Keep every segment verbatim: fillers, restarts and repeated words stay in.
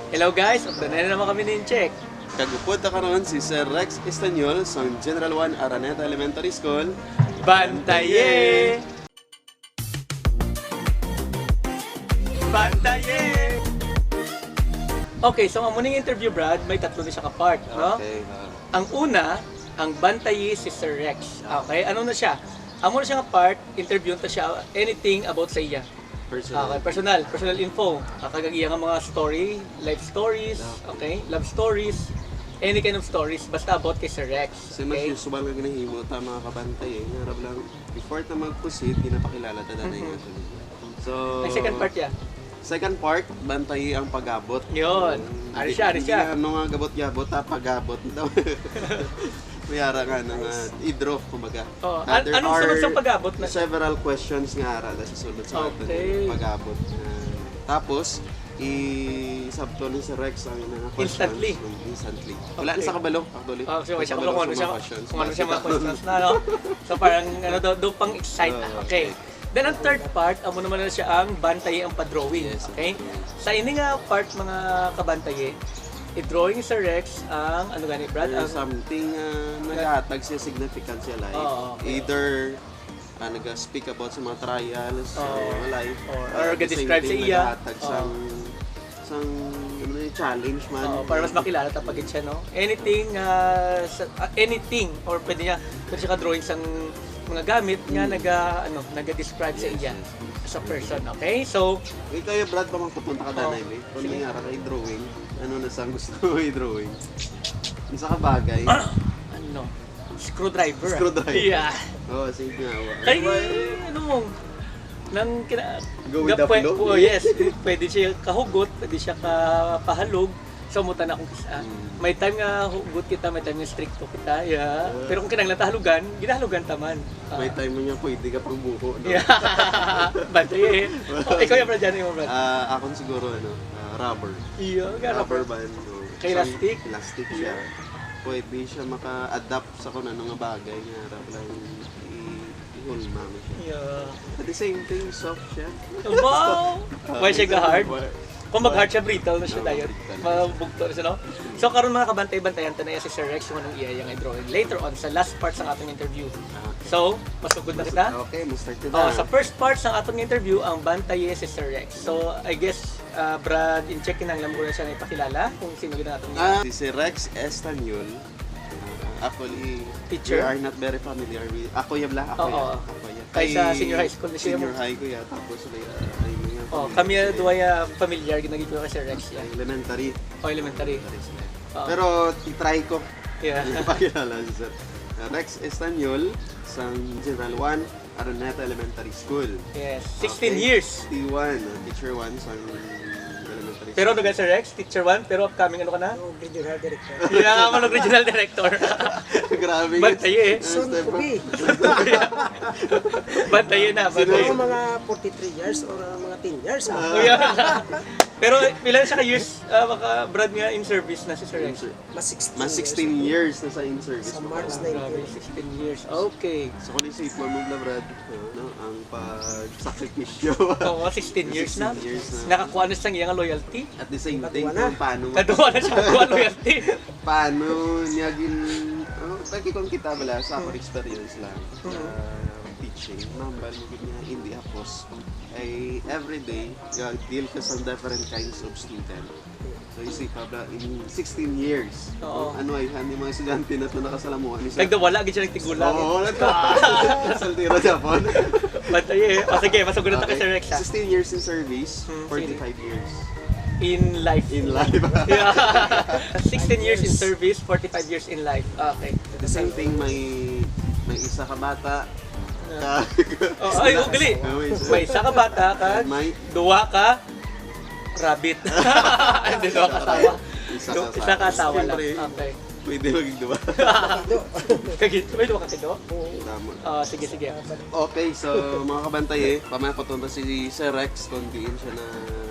Hello guys, updan na naman kami ni Incheck. Kag upod ta karon si Sir Rex Estanyol sa General one Araneta Elementary School. Bantaye! Bantaye! Okay, so amo ning interview, Brad, may tatlo ni siya ka part, no? Okay, ah. Ang una, ang bantayi si Sir Rex. Okay, ano na siya? Amo na siya nga part, interview ta siya, anything about sa iya. Personal. Okay, personal, personal info. Ah, kag ang iya nga mga story, life stories, okay, love stories, any kind of stories, basta about kay Sir Rex. Kasi mas okay? Usual nga ginahimo ta, mga kabantay, eh. Nga rab lang, before ta mag-proceed, ginapakilala ta na Mm-hmm. Yung actually. So, ang second part, yeah. Second part, bantayi ang pag-abot. Yun. Ari siya, ari siya. Hindi ano nga gabot-gabot, ha, pag-abot daw. May ara nga, ano, nga, i-draw, kumbaga. Oh, an- anong sunod sa pag-abot na? Several questions nga ara na sa sunod sa aton pag-abot. Okay. Ah, tapos, i-sabton ni Sir Rex ang mga questions. Instantly. Instantly. Wala na sa kabalo, actually. Oh, so, siya kung ano siya, kung ano siya mga questions na, no? So, parang, ano daw, daw pang-excite. Ah, okay. Then, ang third part, amo naman na siya ang bantayi ang pa-drawing. Yes, okay? Sa ini nga part, mga kabantaye, i-drawing sa Rex ang, ano gani, Brad? There's something, ah, naghatag siya significance sa life. Oo, okay. Either, ah, nag-speak about sa mga trials, sa mga life, or, or at the same time, naghatag sang, sang, ano, yung challenge man. Oo, para mas makilala ta pa gid siya, no? Anything, ah, sa, ah, anything, or pwede niya, pwede siya ka-drawing sang mga gamit nga naga, ano, naga-describe sa iya as a person, okay? So, ikaw, Brad, pa magpupunta ka danay, be? Kung may ara kay drawing, ano na sang gusto mo i-drawing? Isa ka bagay? Ano? Screwdriver. Screwdriver. Yeah. Oo, sige nga, wa. Kay, ano mo, nang kina- Go with the flow. Oh, yes. Pwede siya kahugot, pwede siya kapahalog. So, muta na akong kis-, ah, may time nga hugot kita, may time nga stricto kita, yeah. Pero kung kinahanglan ta halugan, ginahalugan ta man. Ah. May time mo niya pwede ka pang buho, no? Yeah. Bantay eh. Oh, ikaw yung, Brad, dyan yung, Brad. Ah, akon siguro, ano, ah, rubber. Iya, nga rubber. Rubber band, no? Kay elastic? Elastic siya. Yeah. Pwede siya maka-adapt sa kung ano nga bagay nga rubber lang i-, ihulma mo siya. Yeah. At the same time, soft siya. Wow! Why siya ga-hard? Kung mag-hard siya, brittle na siya, dayon. Mabugto na siya, no? So, karon, mga kabantay, bantayan ta na iya si Sir Rex kung anong iya nga drawing later on sa last part sa atong interview. Ah, okay. So, masugod na kita? Okay, mo-start na. Oh, sa first part sa atong interview, ang bantaye si Sir Rex. So, I guess, ah, Brad, in-check, kinahanglan mo na siya nga ipakilala kung sino gid ang atong Ah, si Sir Rex Estanyol. Ah, actually, teacher? We are not very familiar with, ako yan lang, ako yan. Oo. Ako yan. Kay sa senior high school ni siya mo. Senior high ko yan, tapos may, ah, may mga Oh, kami, ah, duwa ya familiar, ginagit ko kay Sir Rex yan. Elementary. Oh, elementary. Elementary sila. Oo. Pero i-try ko. Yeah. Pakilala si Sir. Ah, Rex Estanyol, sang General one, Araneta Elementary School. Yes, sixteen years. Okay. T one, ah, teacher one sang elementary school. Pero duga, Sir Rex, teacher one, pero upcoming ano ka na? Regional director. Yeah, man, regional director. Grabe. Bantaye eh. Soon to be. Bantaye na, bantaye. Siguro mga forty-three years or, uh, mga ten years, ah. Oh, yeah. Pero pila siya ka years, ah, maka Brad, nga in service na si Sir Rex? Mas sixteen years na sa in service. Sa March nineteen. Grabe, sixteen years. Okay. So, kung isipon mo, Brad, no, ang pagsakripisyo. Oo, sixteen years na. Sixteen years na. Nakakuha na siya nga loyalty. At the same time, kung paano Kaduwa na siya, kuha loyalty. Paano niya gin-, ano, pwede kung kita bala sa akong experience lang, sa teaching, mambal mo gid niya, hindi hapos. Ay, everyday, ga-deal ka sa different kinds of student. So, isip ka ba, in sixteen years, oo, ano ay, han, yung mga estudyante na ito nakasalamuhan ni Sir? Nagdawala, gid siya nagtigulang. Oo, nagdawala. Saltiro Japon. But, eh, oh, sige, masugod na ta kay Sir Rex, ha? Sixteen years in service, hmm, forty-five years. In life. In life. Yeah. Sixteen years in service, forty-five years in life. Okay. At the same thing, may, may isa ka bata. Yeah. Ka-, oh, ay, ugli. May isa. May isa ka bata, kag may duwa ka rabbit. Hindi, duwa ka asawa. Isa ka asawa. Isa ka asawa lang. Siyempre, okay. Pwede maging duwa. Kagi-, may duwa ka kido? Oo. Tama. Ah, sige, sige. Okay, so, mga kabantay, eh, pamaya ko tunta si Sir Rex kung diin siya na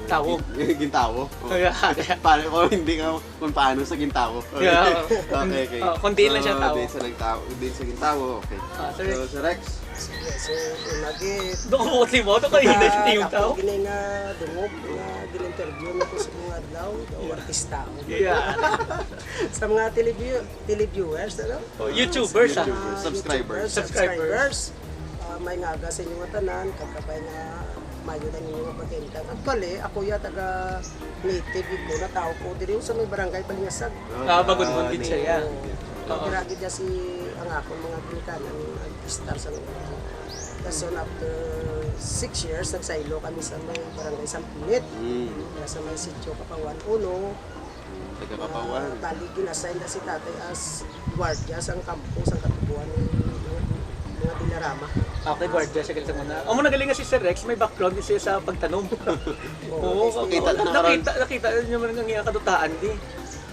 tawo. Gin-, gintawo. Oh. Kaya, kaya. Paano kung hindi ka, kung paano sa gintawo? Yeah. Okay, okay. Oh, kung diin lang siya tawo. So, diin sa nagtawo, diin sa gintawo, okay. Ah, Sir Rex. So, Sir Rex, Sige, so, lagi, Doon ko si mo, doon ko hinay sa tingin ako tao. Gini nga dungog nga gin-interview mo ko sa mga adlaw, daw artista ako. Yeah. Sa mga teleview, televiewers, ano? Oh, YouTubers, ah. Mga YouTubers, Subscribers. Subscribers. Ah, may nga aga sa inyo nga tanan, kagkabay nga mayo na ninyo nga pagkaintan. Actually, ako ya taga native ko, natawo ko diri sa may barangay Balingasag. Ah, Bagungon gid siya, yeah. Oo. Dira gid si ang akon mga ginikanan, nag-star sa mga. Dason after six years, nagsaylo kami sa may barangay Sampinit. Mm. Sa may sitio Kapawan Uno. Taga Kapawan. Ah, bali, gin-assign na si tatay as gwardiya sang kampo, sang katubuan ni mga, mga Villarama. Okay, gwardiya siya galing sa una. Amo na galing nga si Sir Rex, may background din siya sa pagtanom. Oo, Oo, kita na nakita, nakita niyo man ang iyang kadutaan di.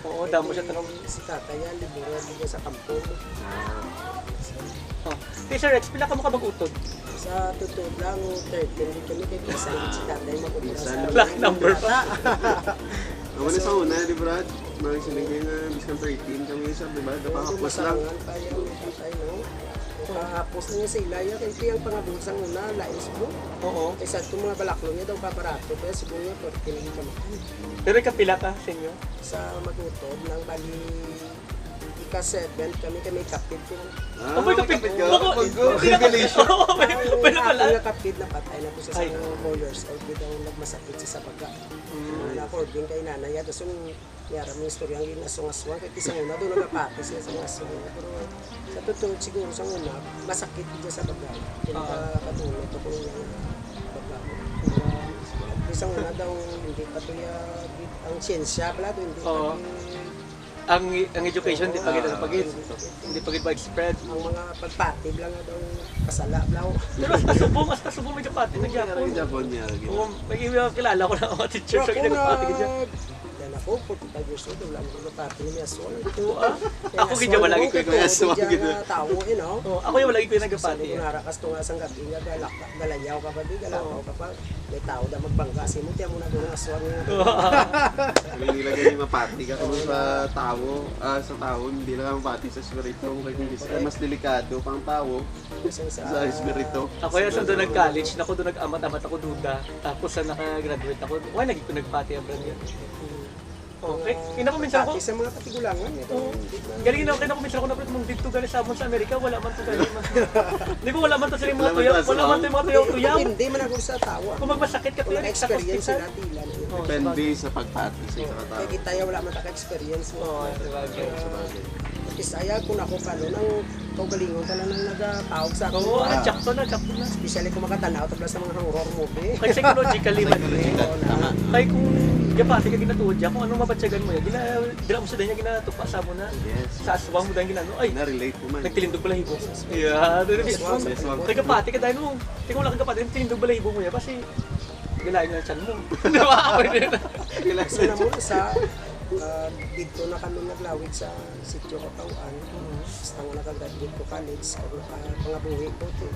Oo, damo siya tanom. Si tatay yan, liburo yan dito sa kampo. Oh. Hey, Sir Rex, pila ka mo ka mag-utod? Sa totoo lang, thirteen din kami kay isa yung si tatay mag-ubra sa Minsan. Black number pa. Bata. Ang wala sa una, di Brad? Mga siling kayo nga, biskan thirteen kami sa, di ba? Oo, Nakahapos lang. Masarangan pa yung tatay, no? Kahapos na niya sa ilaya, kay ito yung pangabuhi sa una, lain subong. Oo. Kay sa itong mga balaklo niya daw kabarato, kaya subong niya, thirteen ang kamatay. Pero ikapila ka, senyo? Sa mag-utod, nang bali, Ika-seven kami, kami kapit ko. Ah, Abay, kapit. Kapit ka? Bako, Mag-go. Hindi na Revelation. Oo, may, may Ang napala. Aking kapit na patay na po sa Ay. Isang four years old, di daw nagmasakit sa sabaga. Mm. Wala ko din kay nanay, at asun, yara mo istorya ang ginasong-aswang, kay kisang una doon nagapati siya sa aswang. Pero sa totoo, siguro sa una, masakit din sa sabaga. Kaya Ah. Nagkakatulog ako ng sabaga. At sa una daw, hindi pa to ya, ang siyensya pala doon, hindi Oo. pa to ang ang education di pa gid ano pa gid, hindi pa gid pa spread. Ang mga pagpatib lang nga daw kasala daw. Pero sa Subong, hasta Subong may kapatid na gyapon. Gyapon niya. Oo, may kilala ko na mga teacher sa nagpatid gid. Yan ako, forty-five years old, wala mo kapatid niya so. Oo, ah. Ako gid wala gid ko. Kaya so gid. Tawo, you know. Oh, ako yung wala gid ko nagpatid. Sa nara kas tunga sang gabi nga galak, galayaw ka pa di, galayaw ka pa. May tao na magbangga sa imo, tiyan mo na doon ang aswang nga. Kung nilagay yung mapati ka kung sa tao, ah, sa tao, hindi lang mapati sa espiritu. Kaya kung gusto ka, mas delikado pang tao Kasi sa sa espiritu. Ako yung sa doon nag-college, na ko doon nag-amat-amat ako duda. Tapos sa nakagraduate ako, why naging ko nagpati ang brand yun? Okay. Ina ko minsan ako. Pati sa mga katigulangan, ito. Oo. Galing na, kaya ako minsan ako napalit mong dito, gani sa amon sa Amerika, wala man to gani. Di ba, wala man to sila yung mga Wala man tuyaw, to, wala man to yung mga tuyaw-tuyaw. Hindi man ako sa tawa. Kung magmasakit ka, Kung tuyaw, naka-experience sa sila, tila na yun. Oo, Depende sabagay. Sa pagpati sa isa ka tao. Kaya kita, wala man taka-experience mo. Oo, sabagay. Sabagay. Bisaya, kung ako pa, no, nang kaugalingon ka lang nang nagapawag sa akin. Oo, ah, tsakto na, tsakto na. Especially kung makatanaw, tabla sa mga horror movie. Kay psychologically man. Psychological, tama. Kay kung gapati ka ginatuod dyan, kung anong mabatyagan mo yan, gina-, dira mo sa danya, ginatupa sa mo na. Yes. Sa aswang mo dahil ginano, ay, Na-relate ko man. Nagtilindog balahibo. Yeah, dito Yes, yes. Yes, ma'am. Kay gapati ka dahil mo, ikaw lang kagapati, nagtilindog balahibo mo yan, kasi gilain na chan mo. Di ba? Pwede na. Relax So, na na mo sa, ah, dito na kami naglawig sa Sitio Katawan. Mhm. Basta nga nakagraduate ko college, kag nakapangabuhi ko, ti,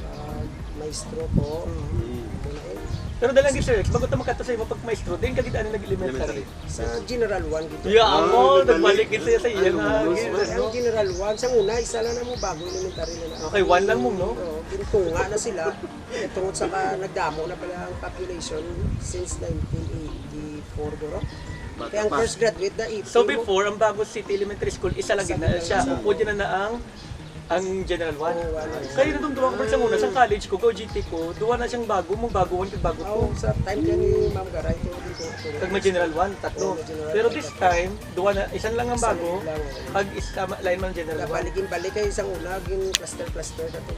ah, maestro ko. Mhm. Muna eh. Pero dalang gid, sir, bago ta makato sa imo pag maestro, din ka gid ani nag-elementary. Elementary. Sa General One gito. Yeah, Ah, amo, nagbalik. Nagbalik gid siya sa iya Ano, nga, mas gid, mas Ang ano? General One, sa una, isa lang na mo bago elementary na na. Okay, one lang mo, no? Oo, gintunga na sila. Eh, tungod sa ka, nagdamo na pala ang population since nineteen eighty-four, guro. Bata Kaya ang pa. First graduate na eighty So mo. Before, ang Bago City Elementary School, isa lang Isa gid na lang siya. Sa Bukod yun na na ang, ang General One. Oo, wala. Kaya nung duha ko pa sa una, sa college ko, go G T ko, duha na siyang bago, mong bago one, kag bago Oo, two. Sa time kaya ni Ma'am Garay, ito, ito, ito. Kag may General One, tatlo. Oo, may General Pero One, this tatlo. Time, duha na, isa lang ang Isa bago, lang, oo. Kag isa ma-, line man General One. Nabalik-balik kayo isang una, gin cluster-cluster na to.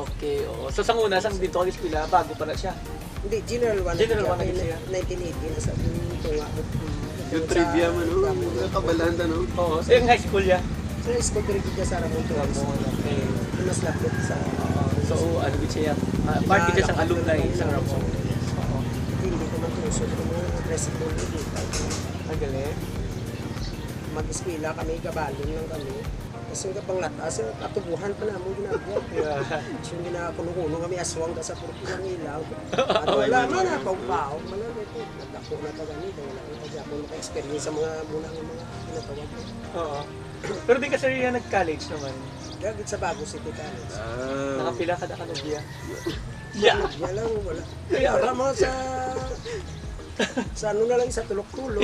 Okay, oo. So, sang una, sang dito kag eskwela, bago pa na siya. Hindi, General One na General siya. One na siya. Nineteen eighty na sa ating tunga. Yung trivia man, no? Yung kabalahan na, no? Oo. So, yung high school niya? Sa high school, pero dito sa Ramon Tuan. Ramon, okay. Yung mas lapit sa Oo. So, ano gid siya? Ah, part gid siya sang alumni sa Ramon. Oo. Hindi ko man tuso, pero mga high school, hindi pa. Ang galing. Mag-eskwela kami, gabalon lang kami. Kasi nga panglatas, eh, katubuhan pa namon ginagawa. Yeah. So, hindi na kuno-kuno kami aswang ka sa purok ng ilaw. At wala man na, paong-paong man na, ito, nagdako na pa kami, kaya wala ko pa gyapon maka-experience sa mga muna ang mga ginatawag ko. Oo. Pero di ka, sir, yan nag-college naman. Gagit sa Bago City College. Ah. Nakapila ka na kanobya? Yeah. Wala lang, wala. Yeah. Wala mo sa... sa ano na lang, sa tulok-tulok.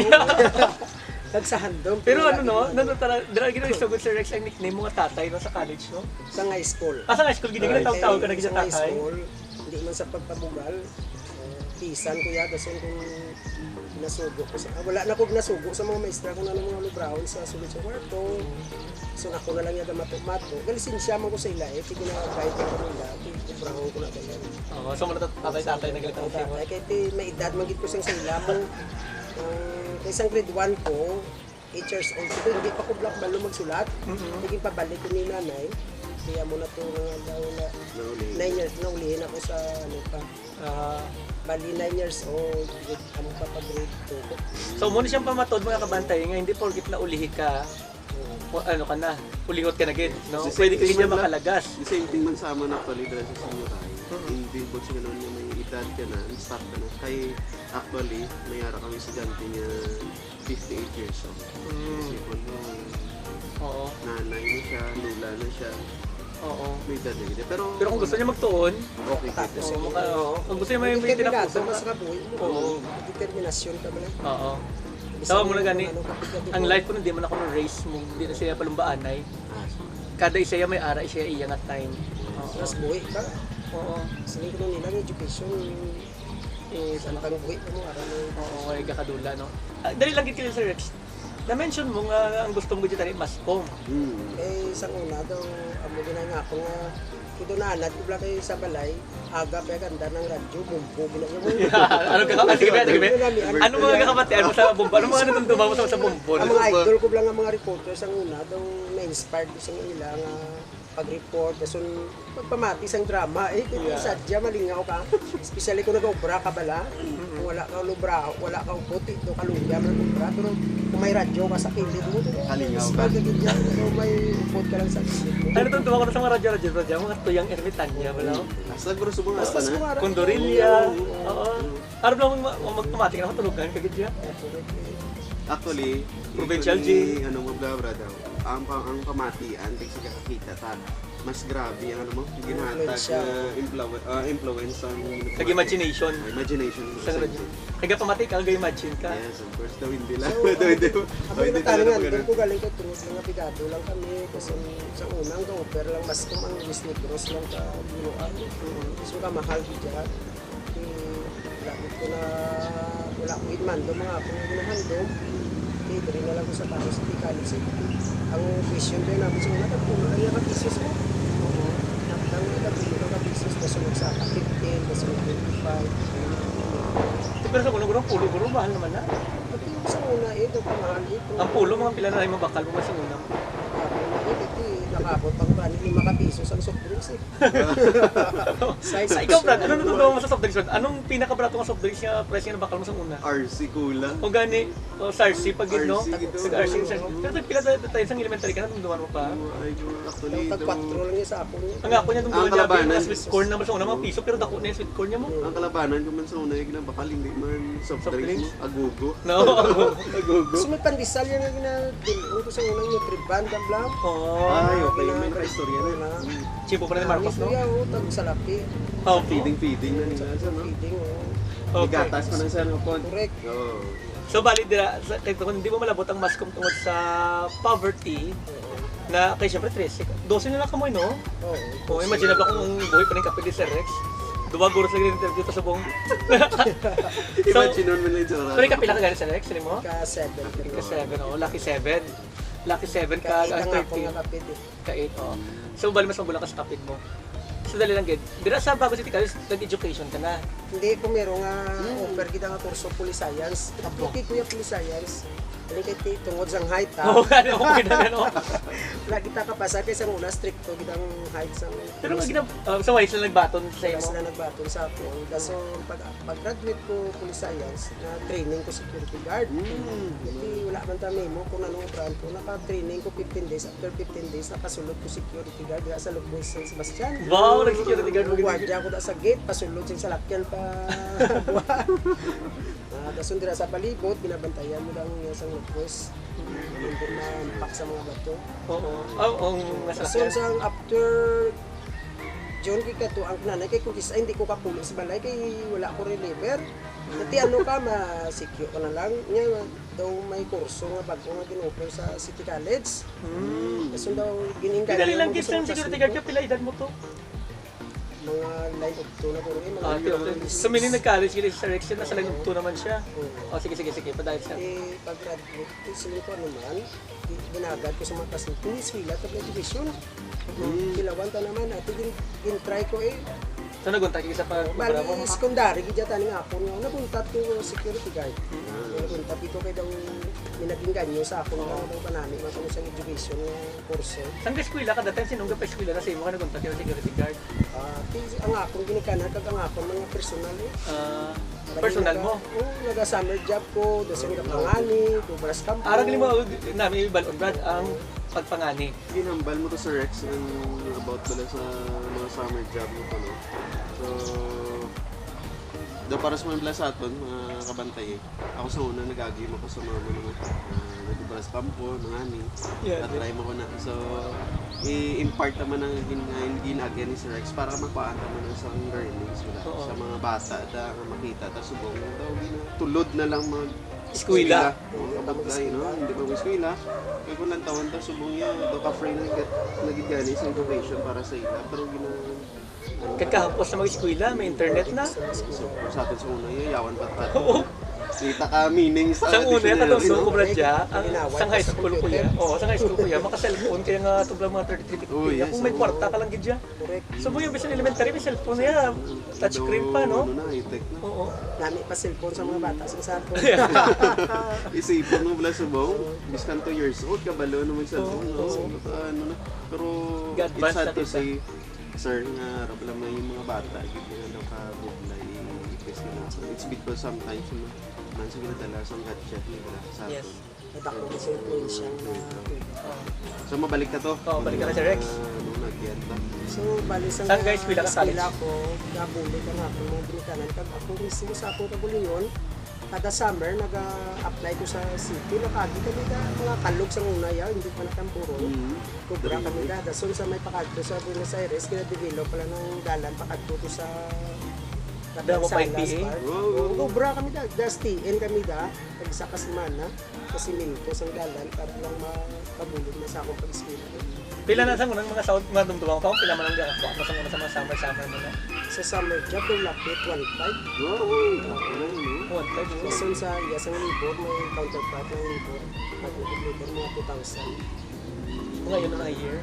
Nagsahandom. Pero ano no, nandun tara, dira gina isugod, Sir Rex, ang nickname mo nga tatay no sa college no? Sa high school. Ah, sa high school gid, gina tawag ka na gid Sa sa high tatay. School, hindi man sa pagpabugal. Bisan ko yata sa kung nasugo ko sa... ah, wala na ko nasugo sa mga maestra kung ano mga lubrahon sa sulod sa kwarto. So ako na lang yata mato-mato. Gali sinsya man ko sa ila eh. Sige na kahit ako nila. Lubrahon ko na kaya. Oo, so muna tatay-tatay na galit ang Tatay, kay ti, may edad man gid ko sing sa ila mo. Ah, kay sang grade one ko, eight years old ko, hindi pa ko black balo magsulat. Mhm. Naging pabalik ko ni nanay. Kaya mo na to nga daw na Naulihi. nine years, naulihin ako sa ano pa. Ah, Bali nine years old, grade, ang papa grade two. so mo ni siyang pamatod, mga kabantay, nga hindi porkit naulihi ka, o ano ka na, ulihot ka na gid, no? Kasi Pwede ka hindi gid man makalagas. The same thing man sa man actually dahil sa senior high. Mm. Hindi po siya ganun yung may edad ka na, stop ka na. Kay actually, may ara kami estudyante niya fifty-eight years old. Mm. Kasi po, no, Oo. nanay na siya, lula na siya, Oo. may edad na gid. Pero, Pero kung gusto niya magtuon, okay, kita. oo, maka, oo. Kung gusto niya may, may Determinado tinapusan ka ka. sa kabuhi mo. Oo. Determinasyon ka ba? Oo. Bisan Tawag mo na kung gani, ano ka, pagkatuto. Ang life ko na di man ako na-raise mo, di na siya palumbaan ay. Ah, Kada isa iya may ara, isa iya nga time. Oo. Mas buhi ka. Oo. Siling ko nila nga education, Eh, sa matang buhi ka mo, aram mo. Oo, ay kakadula, no? Ah, dali lang gid kayo, Sir Rex. Na-mention mo nga ang gusto mo gid tani mascom. Hmm. Eh, sa una daw, amo din nga ako nga, ito na anad ko lang kayo sa balay, aga pa ganda ng radyo, bumbo, gina yung Ano ka, ah, sige ba, sige ba? Yun, nami-, Ano mga kakabatian mo sa bumbo? Ano mga natumtuman mo sa, sa bumbo? Ang mga idol ko lang ang mga reporter sa una, daw na-inspired ko sa ila nga pag-report, dason pagpamati sang drama, eh, kaya Yeah. sadya malingaw ka. Especially kung nag-obra ka bala, kung wala ka lubra, wala ka upot, ito ka luya man obra, pero kung may radyo ka sa kilid mo, Kalingaw inspired ka. Ka gid yan, kung may upot ka lang sa kilid mo. Ano itong tuwa ko sa mga radyo, radyo, radyo, mga tuyang ermitanya, wala? Hasta gusto mo nga Basta pa na. mga Kondorilla. Oo. Araw lang mag- magpamati ka na, matulugan ka gid yan. Actually, Provincial actually, G. Ano mo, bla, bla daw. Ang, pa- ang pamatian, di siya kakakita ta. Mas grabe ang ano mo, ginhatag Influensya. Na influ- ah, influence ang Nag-imagination. Imagination mo Sa sa radyo. Kaya pamati ka, nag-imagine ka. Yes, of course. Daw hindi lang. So, Daw hindi. Ang Daw hindi mga tanong talaga nga, ganun. Ko galing kay Truth, mga pigado lang kami. Kasi sa unang ga-offer lang, mas kung ang Miss Negros lang ka binuan. So, kamahal gid yan. Eh, wala gid ko na, wala ko gid mando, mga ako nga ginahandom. Eh, diri na lang ko sa Bago City College. Ang question kayo namin sa una, tagpulo lang yung kapisos mo. Nagtang yung tagpulo lang kapisos, kasunod sa fifteen, kasunod twenty-five. Pero sa unang guro, pulo guro, mahal naman na. Pati yung sa una, eh, daw pamahal ito. Ang pulo, mga pila na rin mabakal mo sa una. Ako na, eh, pati nakabot pang ba, lima kapisos ang soft drinks, eh. Size Sa ikaw, Brad, ano siya. natutuwa mo sa soft drinks, Brad? Anong pinakabarato nga soft drinks nga price nga nabakal mo sa una? R C Cola. O gani, o Sarsi pag gid, no? R C gito. Sa R C sa. Pero tag pila tayo, tayo sa elementary ka, natumduman mo pa? Ay, actually, Daw tag ito, patro lang niya sa ako. Ang ako niya itong Ang duwa niya, kalabanan. ang sweet corn na sa una, mga piso, pero dako na yung sweet corn niya mo. Ang kalabanan ko man sa una, yung ginabakal, hindi man soft Soft drinks drinks? mo. Agogo. No, ako. Agogo. Gusto mo pandesal yan nga ginadulong ko sa unang Nutriban, ang blam? Oh. Ay, okay. May nakaistorya na. Wala. Mm. Chimpo pa na ni Marcos, no? Kami, kuya, oh, tag salapi. Oh, Feeding, feeding na nila sa, no? Feeding, oh. Okay. May gatas pa ng sa, no? Pon. Correct. Oo. So, bali dira, sa, kay, kung hindi mo malabot ang mascom tungod sa poverty, na kay siyempre trese, dose na lang kamoy, no? Oo. Kung imagine ba kung buhay pa ning kapit ni Sir Rex, duwa guros lang yung interview sa subong. So, Imagine mo lang yung tsura. Pero kapila ka gani, Sir Rex, sino mo? Ka seven. Ka seven, oh, lucky seven. Lucky seven Ka ka, eight ang ah, ako nga kapit, eh. Ka eight, oh. So, bali mas magulang ka sa kapit mo. So, dali lang gid. Dira sa Bago City College, nag-education ka na. Hindi, primero nga Hmm. offer kita nga kurso Police Science. Abo. Hindi, kuya, Police Science. Hindi kay ti-, tungod sang height, ha? Oo, gani, okay na, no? Lagi ta kapasa kay sa una, stricto gid ang height sa... Pero nga ginab-, uh, sa wais lang nagbaton sa Kaya imo. Sila nagbaton sa ako. Kaso pag, pag-graduate ko Police Science, na training ko security guard. Mm. Hindi, wala man ta memo kung anong upuan ko. Naka-training ko fifteen days. After fifteen days, nakasulod ko security guard diha sa Lugboy San Sebastian. Wow, nag-security guard mo gid. Guardia ko na sa gate, pasulod sa salakyan pa. Dason dira sa palibot, binabantayan mo lang yung isang request. Hindi na-impact sa mga bato. Oo. Oh, ang Dason nasakyan. Sa after June, kay kato ang nanay kay kung kisa hindi ko kapulo sa balay kay wala ko reliever. Dati ano ka, ma-secure ka na lang. Nga daw may kurso nga bago nga gin-offer sa City College. Hmm. Dason daw gininggan. Pinali lang gid sa security guard ka, pila edad mo to? Mga line of two na ko rin. Mga Ah, okay, okay. So, meaning nag-college gid si Sir Rex, nasa line of two naman siya. Oo. Oh, sige, sige, sige, padayon siya. Eh, pag-graduate, eh, sila ko naman, di- ginagad ko sa mga pasyente, ni eskwela, sa education. Kilawan ta naman, ati gin, gin-try ko eh. So, nagunta kita sa pag Bali, secondary, gidya tani nga ako nga, naguntat ko security guard. Naguntat ito kay daw, may naging ganyo sa ako nga daw panami, nga kung sa education nga kurso. Saan ka eskwela ka dati? Sinong ka pa eskwela na sa imo ka nagunta ka security guard? Ah, ti, ang akong ginikanan, kag ang akong mga personal eh. Ah, personal mo? Oo, naga-summer job ko, dason nagapangani, ko Bras Campo. Arang ni mo, nami balon, Brad, ang pagpangani. Ginhambal mo to, Sir Rex, ang about bala sa mga summer job mo to, no? So, daw para sa mga bala sa aton, mga kabantay, eh. Ako sa una, nag-agi mo ko sa mga mga uh, nagubra sa kampo, mga ani. Yeah, Na-try mo ko na. So, i-impart naman ang gin- ang ginagyan ni Sir Rex para makuhaan naman ang isang learnings wala Oo. Sa mga bata da nga makita ta subong daw gina tulod na lang mag Eskwela. Oo, kabudlay, no? Hindi mag-eskwela. Kaya kung lantawan ta subong niya, daw ka free na gid- na gid gani sa education para sa ila. Pero gina Kagkahapos na mag-eskwela, may internet na. So, sa atin sa una, yayawan pa ta. Oo. Kita ka meaning sa Sa una, dictionary, katong no? ko, Brad, ya, ang, sa high school ko ya. Oo, sa high school ko ya, maka-cellphone kaya nga tubla mga thirty-three fifty. Oh, yes, Kung may oo. Kwarta ka lang gid ya. Correct. So, mo yung bisan elementary, may cellphone niya. Touchscreen pa, no? Ano na, high-tech na. Oo. Nami pa cellphone sa mga bata sa Sato. Isipon mo bala subong, biskan two years old, kabalo na mag-cellphone, no? Oo. Baka ano na. Pero Ga-advance it's sad na to kita. Say, sir, nga rabla may mga bata, gid nga daw ka budlay i-test nila. So, it's because sometimes, you know, man sa ginadala sa gadget nila sa Yes. aton. Nagdako sa influensya nga Oh. So, mabalik ka to. Oh, balik ka na, Sir Rex. Ah, ano, nagyan ba? So, bali sa Saan ka eskwela ka, eskwela ko, nabulig ang akong mga ginikanan. Kag ako mismo sa akong kabulion, kada summer, nag-apply ko sa city. Nakaagi kami ka mga kalog sa una, ya, hindi pa natampuron. Mm. Kubra kami da. Dason sa may pakadto sa Buenos Aires, gina-develop pala ng dalan pakadto to sa Damo pa yung Salas P A? Park. Wow. Oo, kubra kami da. Dastian kami da. Pag isa ka semana, sa simento sa dalan para lang makabulog na sa akong pag-eskwela. Pila na sa unang mga South, mga dumduman pa, pila man ang gakakuha mo sa mga sa mga summer-summer mo na? Sa summer job, yung lapit, one five. Wow, wow. Ano yun, no? One five mo. Dason sa iya sa labor, may counterpart ng labor. Pag nag-labor, mga two thousand. Ngayon na year.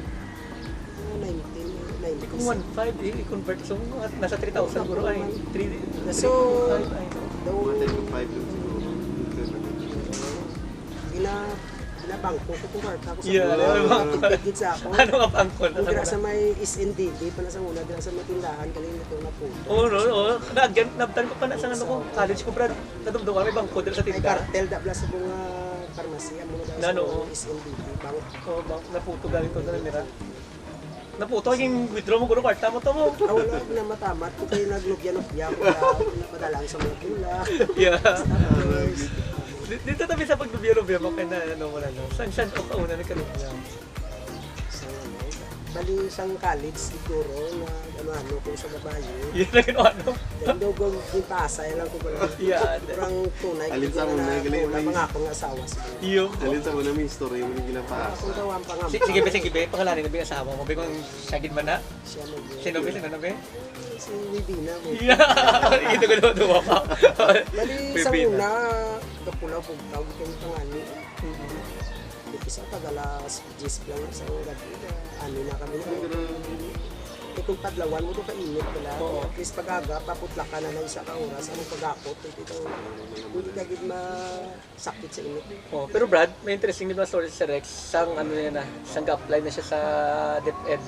Mga nineteen, Hindi nineteen. kung one five, eh, i-convert sa mga nasa three thousand siguro ay three So, five ay. Daw, Mga ten to five lang siguro. gina, ginabangko ko kung kwarta ko sa Yeah, mga alam mo. tigit sa ako. Ano nga pangkon? Kung dira sa may S N D B pa na sa una, dira sa may tindahan, galing na ito na po. Oo, no, oo. Nag-, nabtan ko pa na sa ano ko, college ko, Brad. Nadumdungan may bangko dira sa May tinda. Cartel da bla sa mga pharmacy, ang mga Nano, sa oo. S N D B, bang Oo, bang, naputo galing ko na nira. Naputo, yung withdraw mo, guro, kwarta mo to mo. Ah, wala na matamat ko kayo naglubya-lubya ko na madala sa mga pula. Yeah. Tapos, Di- Dito tabi sa paglubya-lubya mo kay na ano mo na, no? San san o kauna nagkalubya? sa, bali isang college siguro na ano-ano ko sa babae. Yun na ginawa, no? Then, doon yung pasay lang ko pala. Yeah. Parang tunay Alin ko sa na una, galing wala may- mga akong asawa siguro. Iyo. Alin sa una may istorya mo yung ginapasa? Akong tawang pa nga. Si- Sige, be, sige, be. Pangalanin na, be, asawa mo. Be, kung siya gid man na. Siya mo. Sino, be? Sino na, be? Si Wibina mo. Yeah. Ito ko daw, daw pa. Bali, Baby sa na. Una, kapulaw kong tawag kay pangani. Isa pag alas diyes lang sa gabi, ano na kami na. Eh, kung padlawan mo to kainit pala, Oo. at least pag aga, paputlakan na lang sa ka oras, ang pagakot, ito, hindi ka gid masakit sa init. Oh, pero Brad, may interesting din story sa Rex. Sang ano niya na, sang ga-apply na siya sa DepEd.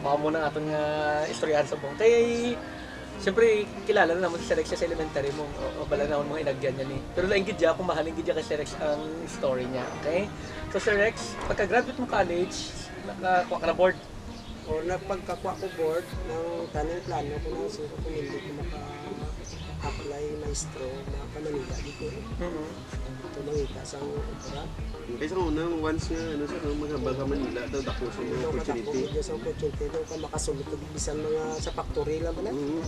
Mao mo na aton nga istoryahan subong. Kay, siyempre, kilala na naman si Sir Rex sa elementary mo. O, o bala naman mga inagyan niya ni. Pero lain gid niya, kung mahalin gid niya kay Sir Rex ang story niya. Okay? So, Sir Rex, pagka-graduate mo college, nakakuha ka na board. O nagpagkakuha ko board ng tanang plano ko na siguro kung hindi ko maka ako Lay maestro, mga pa Manila, di ko eh. Mm. Ito mangita sa obra. Kaysa kung unang once nga ano sa no, maghambal ka Manila, daw dako sa mga Ito opportunity. Dito sa opportunity, daw ka makasulod ka bisan mga sa factory lang ba na? Mm.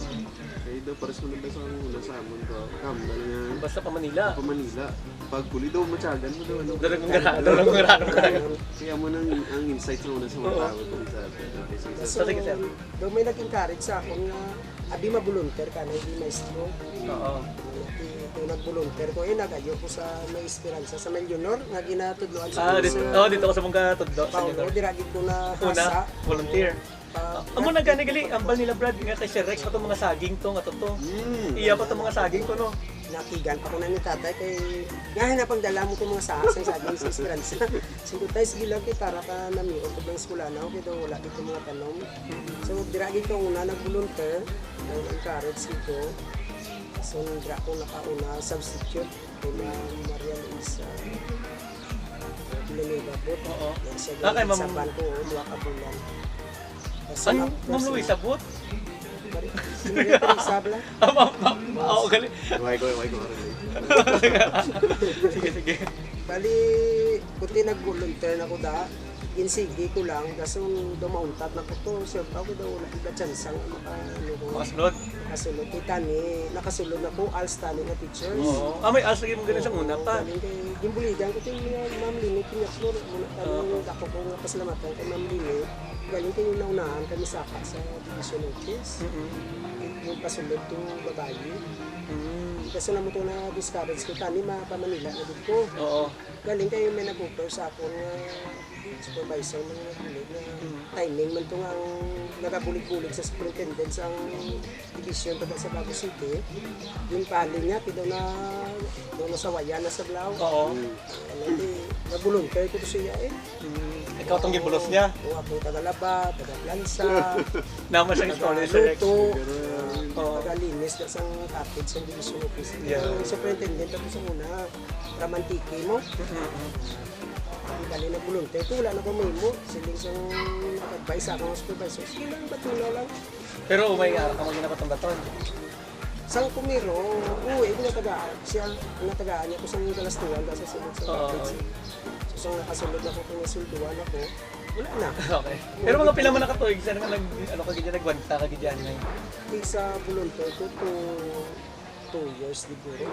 Kaya daw pares mo na sa ang una sa amon to. Kambal nga Basta pa Manila. pa Manila. Pag puli daw matyagan mo daw ano. Dalag mong gara, dalag mong gara. Kaya mo nang ang insight sa una sa mga Oo. tao dun sa sa- So, Sige, sir. daw may nag-encourage sa akon nga abi ma-volunteer ka na hindi maestro. Oo. Ito nag-volunteer ko eh, nagayo ko sa may esperansa sa Millionaire nga ginatudloan sa Ah, dito, Sir oh, dito ko sa mong katudlo. Sa Paulo, New York. Dira gid ko na Una, hasa. Volunteer. Pa- Amo na gani gali, ambal nila Brad nga kay Sir Rex pa tong mga saging to nga to. Mm. Iya pa tong mga saging to, no. Nakigan pa ko na ni tatay kay nga na pagdala mo itong mga sahas ng saging sa Esperanza. Sige tayo, sige lang kay para pa namiot ko ng eskwela na ako kaya daw wala dito mga tanom. So, dira gid ko una nag-volunteer, nag-encourage ko. So, dira ko nakauna substitute kay Ma'am Maria Luisa. Pinamilabot. Oo. Sa Ah, kay Ma'am- Saban ko, oh, duha ka bulan. Ang Ma'am Luisa Bot? Maria Teresa bala. Ah, Ma'am, Ma'am, oo, gali. Why go, why go? Sige, sige. Bali, kuti nag-volunteer na ko da, ginsigi ko lang, kaso dumauntat na ko to, sir, ako daw wala iba chance ang maka, ano ko, Makasulod. Nakasulod kita ni, nakasulod na ko, als tani nga teachers. Oo. Ah, may als lagi mong ganun sa una pa. Galing kay, gimbuligan ko kay mga Ma'am Lini Piñaflor, muna kami Oo. yung ako ko nga pasalamatan kay Ma'am Lini. Galing kay yung naunahan kami sa sa division office. Mm-mm. Yung pasulod to babayi. Mm. Kasi na mo to na discourage ko, tani ma pa Manila na dito. Oo. Galing kayo may nag-offer sa ako nga supervisor mo nga bulig na Mm. timing man to nga ang nagabulig-bulig sa superintendent sa division taga sa Bago City. Yung pali niya, kito na doon na sa Wayan na sa Blaw. Oo. Ano di, nag-volunteer ko to siya eh. Mm. Ikaw tong gibulos niya. O ako taga-laba, taga-plansa, Naman siyang story, Sir Rex. taga-luto, Oo. taga-linis na sa cottage sa division office. Yeah. Yung superintendent ako sa una, Ramantiki mo. Mm-mm. Ang galing na volunteer ko, wala na ko mahimo. Siling sa nag-advise sa akong supervisor, sige lang, ba't wala lang? Pero may ara ka mo ginapatong baton. Sang kumiro, oo, eh, natagaan siya, natagaan niya ko sa galastuhan, sa sulod sa Oo. cottage. So, sa nakasulod na ko, kung nasulduhan ako, wala na. Okay. Pero mga pila man nakatuig sa nga nag ano ka gid nagwanta ka gid yan. Di sa volunteer ko, two, two years siguro.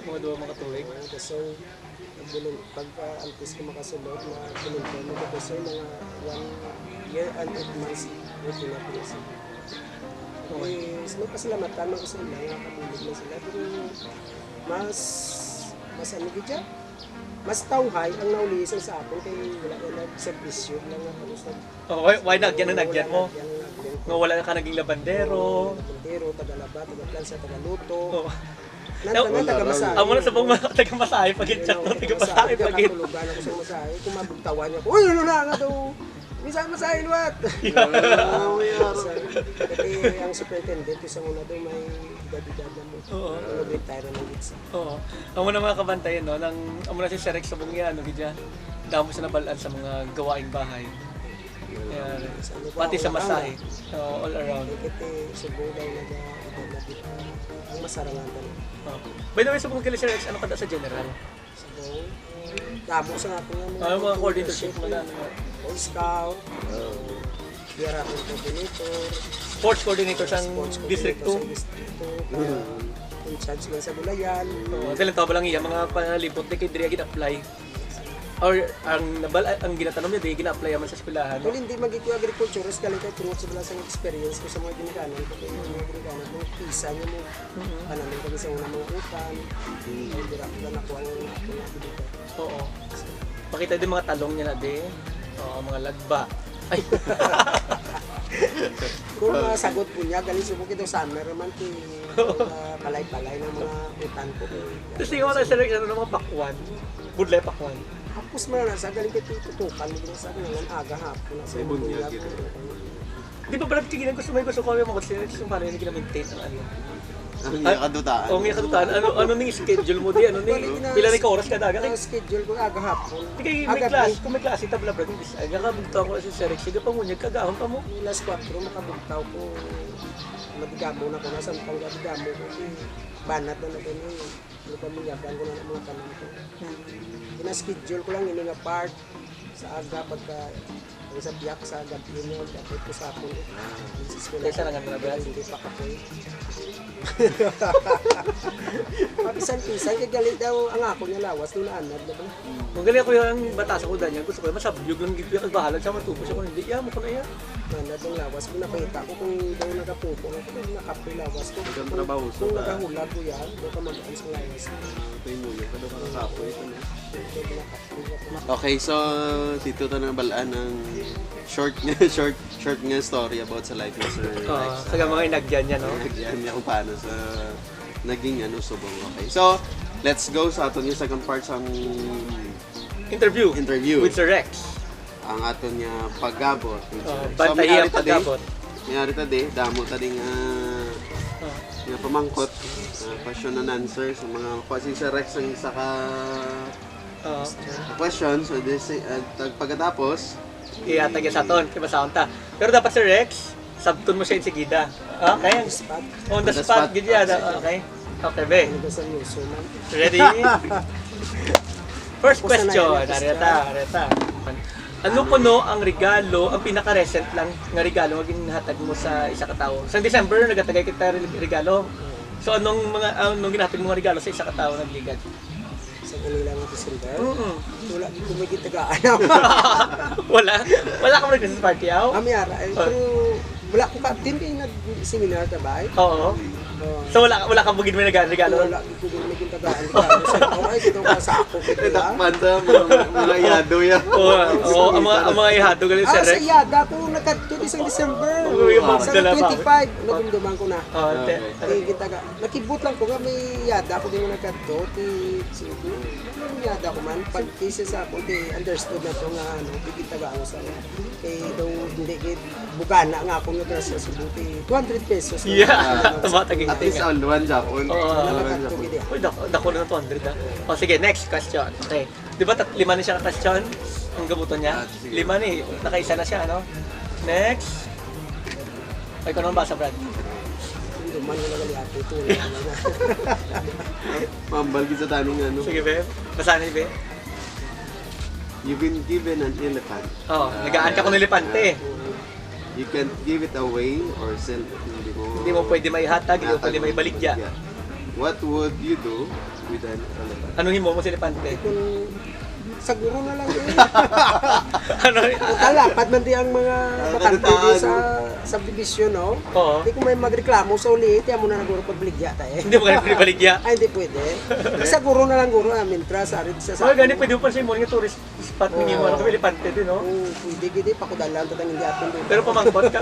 Mga duha mga tuig. So, nagbulong, pag ah, antes ko makasulod, na volunteer mo ko sa mga one year and eight months. Okay na po siya. Okay. Is, magpasalamatan mo ko sa ila nga kabulig na sila. Pero mas, mas ano gid siya? Mas tawhay ang naulisan sa akon kay wala na nagserbisyo lang nga kung sa Oh, why, why nagyan ang nagyan mo? Nga wala ka naging labandero. Labandero, taga-laba, taga-plansa, taga-luto. Oh. Nanta na taga-masahe. Amo na sa mga taga-masahe pag chat mo, taga-masahe pag Katulugan ako sa masahe. Kung mabugtawan niya ako, uy, ano na nga daw? Minsan masahe, what? Ah, may araw. Kasi ang superintendent ko sa una daw may edad-edad na mo. Oo. Nag-retire na gid siya. Oo. Amo na mga kabantayan, no? Nang, amo na si Sir Rex sa bungya, ano, gidya? Damo sa nabalaan sa mga gawaing bahay. Ayan. Pati sa masahe. Oo, all around. Kaya kiti subong daw nag-edad na dito. Ang masarangan na. Oh. By the way, sa mga gali, Sir Rex, ano ka da sa general? So, damo sa nga mga Ano mga coordinatorship mo na? Ano? Boy Scout, Yara ang coordinator, Sports coordinator sa sports distrito. Sa distrito, kaya in charge man sa gulayan. Oh, dili tawag lang iya mga palibot di kay diri gid apply. Or ang nabal ang ginatanom niya di gina-apply man sa eskwelahan. Well, hindi magiging agriculturist ka lang kay tungod sa bilang sa experience ko sa mga ginikanan ko kay mga ginikanan ko pisa niya mo pananim kami sa unang mga utan. Ay dira ko na nakuha ang ako na abilidad. Oo. Pakita din mga talong niya na di. Oo, mga lagba. Ay. Kung masagot po niya, galing subok ito summer man ti uh, palay-palay ng mga utan ko. Tapos yung mga sa ano mga pakwan. Budlay pakwan. Hapos man na sa galing kay tutukan mo sa mga aga hapon na sa May bunyag bunyag. Ito. Di ba pala tingin gusto may gusto ko yung mga sila yung paano yung gina-maintain ang ano. Ang iya kadutaan. O, ang iya kadutaan. Ano, ano ning schedule mo di? Ano ni? Pila ni ka oras kada aga? Ang schedule ko aga hapon. Di kay may klase, kung may klase ta bala, brad, ang aga ka, bugtaw ko si Sir Rex. Sige pa mo, niya kagahon pa mo. Alas kwatro, makabugtaw ko. Madigamo na ko, nasa ang panggadigamo ko. Banat na na ganun. Ano pa, manyagan ko na ng mga tanan ko. Gina-schedule ko lang ini nga part sa aga pagka ang sa biyak sa gabi mo, dapat ko sa akon. Sa eskwela. Kaysa lang ang mga biyak. Hindi pa kapoy. Papisan-pisan, kay gali daw ang ako niya lawas, nung naanad na ba? Magaling ako yung bata sa kuda niya, gusto ko yung masabyog lang, gigyan kag bahala siya, matubos ako, hindi, iya mo ko na iya. Manad ang lawas ko, nakita ko kung daw nagapupo ako, kung nakapoy lawas ko. Ang trabaho sa kung nagahulag ko yan, daw ka mag-aan sa lawas. Ito yung muyo, kado ka nakapoy, ito na. Okay, so dito ta na balaan ang short nga short short nga story about sa life ni Sir Rex. Sa mga inagyan niya, no? Inagyan niya kung paano sa naging ano, subong. Okay. So, let's go sa aton yung second part sa interview. Interview with Sir Rex. Ang aton nga pag-abot. Bantayi ang pag-abot. May ari ta di, damo ta di nga nga pamangkot, ah, question and answer sa mga kuha si Sir Rex ang isa ka ah, question. So, this, uh, tag-, pagkatapos, ihatag sa aton, kay basahon ta. Pero dapat, Sir Rex, sabton mo siya insigida. Okay? On the spot. On the spot, gid yan. Okay? Okay, be. Ready? First question. Areta, areta. Ano kuno ang regalo, ang pinaka-recent lang nga regalo nga ginhatag mo sa isa ka tawo? Sa December, nagatagay kita re-, regalo. So, anong mga, anong ginhatag mo nga regalo sa isa ka tawo nagligad? Sa kanila nga December? Mm-mm. Wala gyud ko may gitagaan. Wala? Wala ka mo nag-Christmas party, aw? Kami ara, eh, pero wala ko ka-attend kay nag-seminar ta ba, eh? Oo. So, wala, wala ka bugid may nag-regalo? Wala gyud ko may gitagaan. Ay, ito ka sa ako. Dakpan ta, mga, mga iyado yan. Oo, ang mga, ang mga iyado, galing sa Rex. Ah, sa iyada ko nagkadto isang December. Sa twenty-five, nadumduman ko na. May gitagaan. Nakibot lang ko nga may yada ko din mo nagkadto, ti, sige, may yada ko man. Pag thesis sa ako, ti, understood na to nga, ano, di kita ba ang sa kay daw hindi gid bugana nga ako nga grasya sa buti. Two hundred pesos na lang. Yeah. Tama, taging. At least, all one Japon. Oo. Uy, dako, dako na two hundred, ah. O, sige, next question. Okay. Di ba tat-, lima na siya ka question? Ang gabuton niya? Ah, sige. Lima ni, nakaisa na siya, ano? Next. Ay, kung anong basa, Brad? Hindi man, wala ka liato ito. Mambal kita taning ano. Sige, be. Basahin, be. You've been given an elephant. Oh, nagaan ka kung elepante. You can't give it away or sell it. Hindi mo, hindi mo pwede maihatag, hindi mo pwede maibaligya. What would you do with an elephant? Anong himo mo sa elepante? Kung saguro na lang eh. Ano? Kung talapad man di ang mga bakante di sa subdivision, no? Oo. Di ko may magreklamo sa uli, tiyan mo na naguro pagbaligya ta eh. Hindi mo kaya pwede baligya? Ay, hindi pwede. Saguro na lang guro, ah, mintras, arit sa Well, gani pwede mo pa sa imo nga tourist spot ni mo, ano, kami elepante din, no? Oo, pwede gid eh, pakudalan ta tang hindi aton din. Pero pamangkot ka.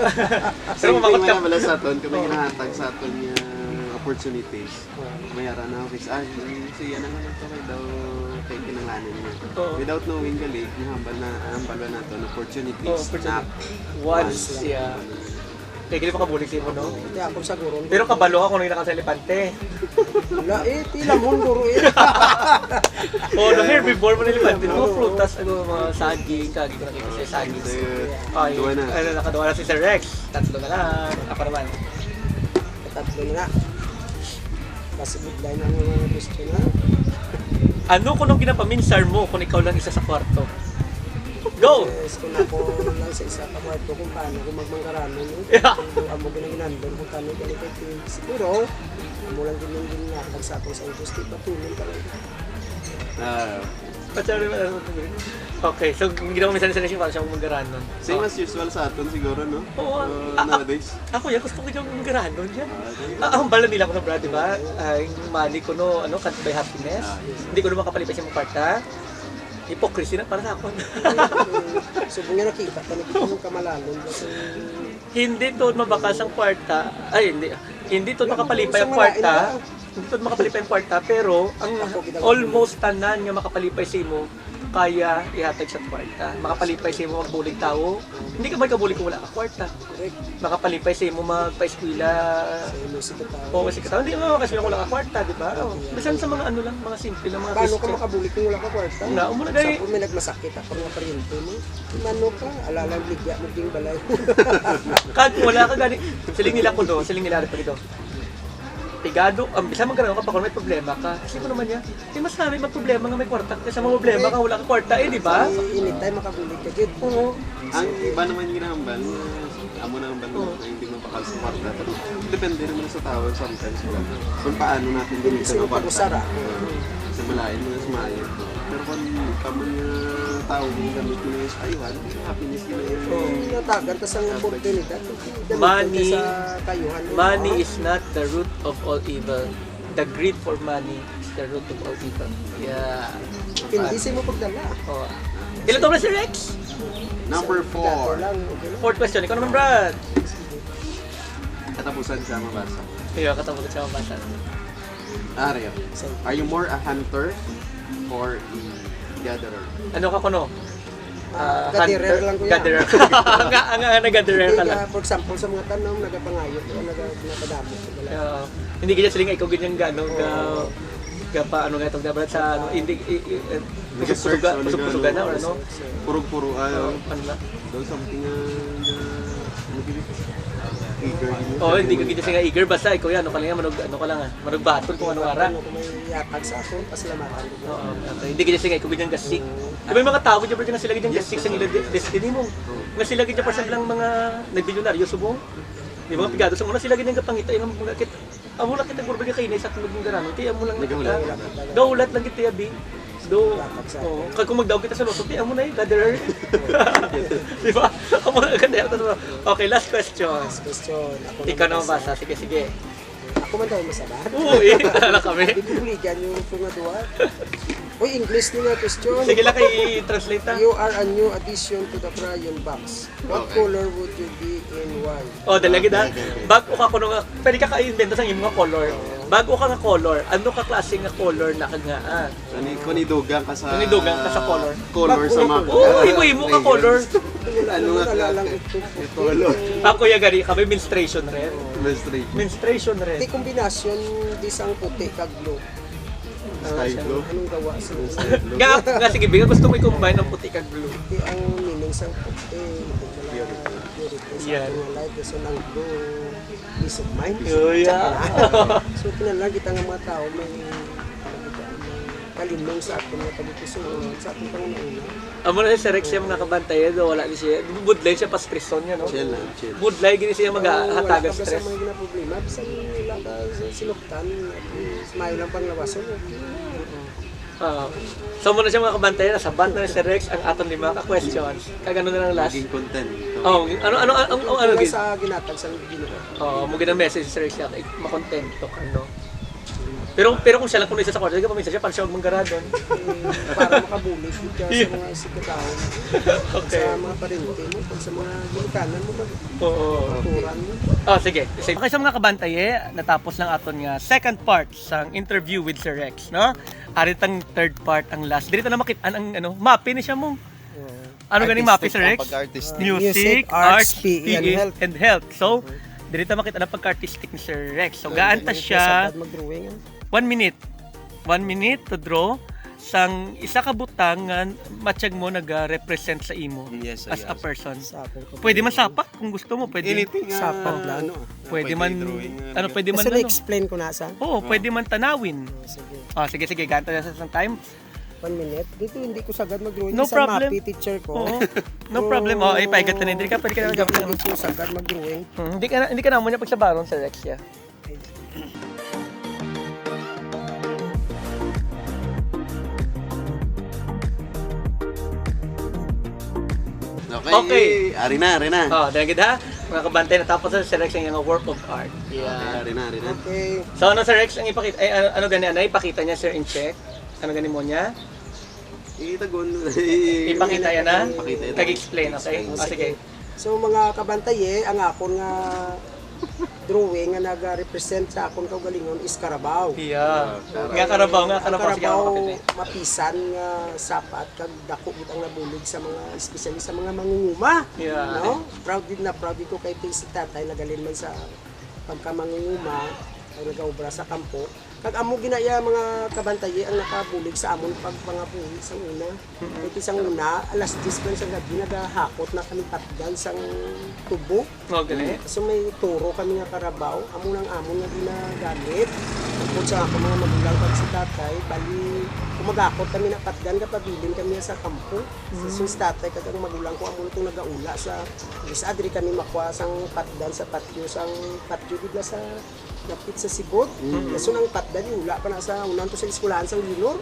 Pero pamangkot ka. Same thing man sa aton, kami ginahatag sa aton nga opportunities. May ara na, okay, ah, si, si, ano nga to, kay daw, kay kinahanglanan niya. Oo. Without knowing, gali, nahambal na, nahambal na nato ang opportunities. Oh, opportunity. Once, yeah. Kaya gili makabulig sa imo, no? Hindi, ako sa guro. Pero kabalo ka kung nagkakal sa elepante. Wala eh, tila mo guro eh. Oh, no, herbivore man elepante. Mga prutas, ano, mga saging, kagi ko nakita siya, saging. Ay, duha na. Ano, nakaduha na si Sir Rex. Tatlo na lang. Ako naman. Tatlo na. Kasi bigla na ang mga gusto na. Ano kuno ang ginapaminsar mo kung ikaw lang isa sa kwarto? Go! Yes, kung ako lang sa isa ka kwarto, kung paano ko magmanggaranon, no? Yeah. Kung amo ginaginandon, kung paano gani kay siguro, amo lang din yung ginatag sa akong sa Diyos, di patulong ka lang. Ah. Patsari ba? Okay, so, ang ginawa minsan sa Nation, para siya magmanggaranon. Same as usual sa aton siguro, no? Oo, ah, ah, nowadays. Ako, yan, gusto ko yung manggaranon, yan. Ah, ang bala nila ko na, Brad, di ba? Ah, yung money ko, no, ano, can't buy happiness. Ah, yes. Hindi ko naman kapalipay sa mga kwarta. Hypocrisy na para sa akon. So, kung nga nakita ka, nakita mo kamalalon, kasi hindi to mabakas ang kwarta. Ay, hindi. Hindi to makapalipay ang kwarta. Hindi to makapalipay ang kwarta, pero ang almost tanan nga makapalipay sa imo, kaya ihatag sa kwarta. Makapalipay sa imo magbulig tawo. Hindi ka magkabulig kung wala ka kwarta. Correct. Makapalipay sa imo magpaeskwela. Sa imo sikataw. Oo, sikataw. Hindi mo makaswela kung wala ka kwarta, di ba? Oh, bisan sa mga ano lang, mga simple lang, mga Paano ka gesture. Makabulig kung wala ka kwarta? Na, amo na, gay. Sa may nagmasakit ako, mga paryente mo. Mano ka, alalang ligya mo ding balay. Kag wala ka gani. Siling nila ko do, siling nila pa gito. Pigado, ang bisan man ganaw ka pa kung may problema ka. Kasi mo naman niya, di mas namin magproblema nga may kwarta kaysa mga problema ka wala ka kwarta eh, di ba? Anytime makabulig ka, gid. Oo. Ang iba naman ginahambal, amo na ang bala Oo. Na hindi mapakal sa kwarta. Pero depende naman sa tao sometimes, wala. Kung paano natin Hindi gamitin sila ang kwarta. Pag-usara. Sa malain mo, sa maayo. Pero kung kamo nga tao, kung gamit mo na yung ayuhan, happiness yun na yun. Oo. Natagan, tas ang oportunidad, gamitin Money, ka sa kayuhan mo. Money is not the root of all evil. The greed for money is the root of all evil. Yeah. Hindi siya mo pagdala. Oh. Ilan to na si Rex? Number four. Dato lang, okay lang. Fourth question. Ikaw naman, Brad. Katapusan siya mabasa. Iyo, katapusan siya mabasa. Ah, Rio. Are you more a hunter or a gatherer? Ano ka kuno? Ah, gatherer lang ko yan. Gatherer. Ang, ang, ang, ang gatherer ka lang. For example, sa mga tanom, nagapangayo, naga-, nagadamo. Yeah. Hindi ka siling ikaw ganyan gano, ga, ga pa, ano nga itong dapat sa, ano, hindi, i, i, eh, pusog-pusugan, pusog-pusugan na, or ano? Purog-puro, ah, ano na? Daw something, ah, na, ano gini? Eager gini. Oh, hindi ko kita siya eager. Basta ikaw yan, ano ka lang yan, manog, ano ka lang, ah, manog batol kung ano ara. Ano, kung may yatag sa ako, pasalamatan ko. Oo, okay. Hindi kita siya ikaw ganyan gasik. Di ba yung mga tao, di ba, na sila ganyan gasik sa nila de-, destiny mo? Nga sila ganyan, pa lang mga nagbilyonaryo, subong. Di ba, pigado sa muna sila ganyan kapangita, yung mga kit-, amo lang kita, gurbe ka kainay sa atong naging garano. Kaya amo lang Naghulat nakita. Lang. Daw hulat lang kita, abi. Do, oh, kag kung magdaog kita sa lusot, di amo na yung gatherer. Di ba? Amo na yung gatherer. Okay, last question. Last question. Ako Ikaw na naman mabasa. Sige, sige. Ako man tayo masabat. Oo, eh. Wala kami. Di ko buligan yung tunga duwa. Uy, English ni nga question. Sige lang, i-translate na. You are a new addition to the crayon box. What Okay. color would you be and why? Oh, dali gid, ah. Okay, okay, okay. Bag-o ka kuno nga, pwede ka ka-invento sa imong nga color. Bag-o ka nga color, ano ka klase nga color na kag nga, ah? Kani, kung idugang ka sa Kung idugang ka sa color. Color sa mga Oo, imo-imo ka color. Ano nga Wala lang klase? Ito. Color. Ako ya gani, kami menstruation red. Menstruation. Menstruation red. Di kombinasyon di sang puti kag blue. Sky blue. Anong gawa sa Sky blue. Nga, nga, sige, Bing, gusto mo i-combine ang puti kag blue. Di ang meaning sa puti, wala, Purity. Purity sa Yan. Aton nga life, so ang blue, peace of mind. Oh, yeah. Tsaka na. So, kinahanglan kita nga mga tao may kalimong sa aton nga pagkisuon, sa aton panguna-una. Amo na si Sir Rex yung mga kabantay, eh, wala ni siya. Budlay siya pa stress niya, no? Chill lang, chill. Budlay, gini siya Oo, wala maghataga ka ba sa stress. Mga ginaproblema? Bisan wala ka sa sinuktan, at least, mayo lang panglawason, okay. Oo. So, muna siya mga kabantay, nasabat na ni Sir Rex ang aton lima ka questions. Kag ano na lang last? Maging content. Oh, ano, ano, ano, ano, ano, Wala gid? Sa ginatag sa Ginoo. Oo, mo gid ang message si Sir Rex, kay makontento ka, no? Pero, pero kung siya lang kuno isa sa kwarto, di ka pa minsan siya, parang siya magmanggaradon. Para makabulig ka sa Okay. mga sikataon. Okay. Sa mga parente mo, pag sa mga ginikanan mo, mag-, Oo. Kulturan mo. Oh, sige. Sige. Okay, sa mga kabantay, eh, natapos lang aton nga second part sang interview with Sir Rex, no? Ari tang third part, ang last. Diri ta na makit-an ang, ano, mapi ni siya mo. Oo. Ano gani Artistic mapi, Sir ang Rex? Pag-artistic. Music, Music, arts, arts, P E, and P E, health. And health. So, Mhm. diri ta makita na pagka-artistic ni Sir Rex. So, Ang gaan ta galing siya. Sa pag mag-drawing, ah. One minute. One minute to draw sang isa ka butang nga matyag mo naga-represent sa imo Yes, as a yes. person. Sa akong Pwede man pagdrawing. Sapat kung gusto mo, pwede. Anything, ah, Sapat lang. Ano, ah, Pwede pwede man, drawing, ah, ano, ano. Pwede man, Basta ano. Na-explain ko na sa. Oo, Oh. pwede man tanawin. Oh, sige. Ah, sige, sige, gaan ta na sa isang time. One minute. Dito hindi ko sagad mag-drawing. No Sa problem. mapi, teacher ko. Oo. No Pero problem. Oh, ay, paigat ka na. Hindi ka, pwede ka na hindi ako mag-drawing. Hindi ko sagad mag-drawing. Hmm, hindi ka na, hindi ka na mo niya pagsabaron sa Rex, yeah. Okay. Okay. Ari na, ari na. Oh, dahil gid ha, mga kabantay, natapos na si Rex ang iyang work of art. Okay, Yeah. ari na, ari na. Okay. So, ano, Sir Rex, ang ipakita, eh, ano, ano gani, ano ipakita niya, sir, in check? Ano gani mo niya? Itagon. Ipakita yan, ha? Pakita yan. Kag-explain, okay? Explain. Ah, sige. So, mga kabantay, eh, ang akon nga drawing nga nagarepresent sa akon kaugalingon is Carabao. Yeah. Nga Carabao, nga Ang Carabao, sige Carabao, ako kapit eh. Mapisan nga sapat kag dako gid ang nabulig sa mga, especially sa mga mangunguma. Yeah. No? Proud gid na proud gid ko kay si tatay nagalinman sa pagkamangunguma, ang nagaobra sa kampo. Kag amo gina iya mga kabantayi ang nakabulig sa amon pagpangabuhi sang una. Kay sang una, alas diyes pa sa gabi nagahakot na kami patgan sang tubo. Oh, gali. So may turo kami nga Carabao, amo nang amon nga ginagamit. Tungkol sa ako mga magulang kag si tatay, bali kung magakot kami na patgan, kapabilin kami sa kampo. So si tatay kag ang magulang ko amo itong nagaula sa isa, diri kami makuha sang patgan sa patyo, sang patyo gid na sa dapit sa sigod. Kaso nang patdan, wala pa na sa unan to sa eskwelahan sang Linor.